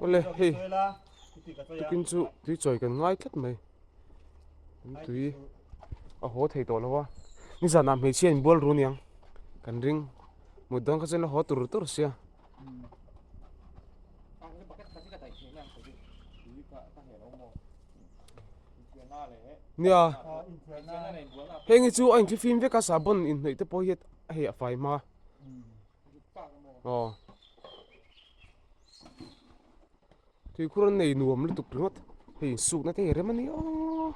Awle hei tukin chu tui chawi kan ngai tlat mai an tui a haw thei tawh lo a nizanah hmeichhia in bual ru aniang kan ring mut dawn kha chuan a haw tur tur sia. Nia heng hi chu a inthlifim vek a sahbawn inhnawih te pawh hi hei a fai hma aw tuikhur an nei nuam lutuk ringawt hei insukna te hi a rem a ni aw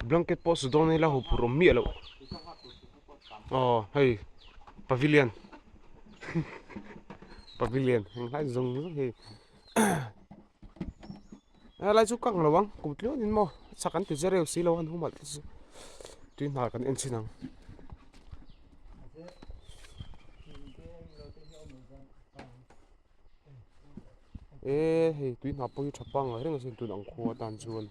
blanket pawh su dawn ila huphurh awm miah loh aw hei pavilion pavilion englai zawng zawng hi. Helai chu kang lo ang kum tluan in maw chak an ti zereu si lo an humhalh te chu tui hnar kan en thin ang. E hei tui hna pawh hi tha pangngai reng asin tun ang khua atan chuan.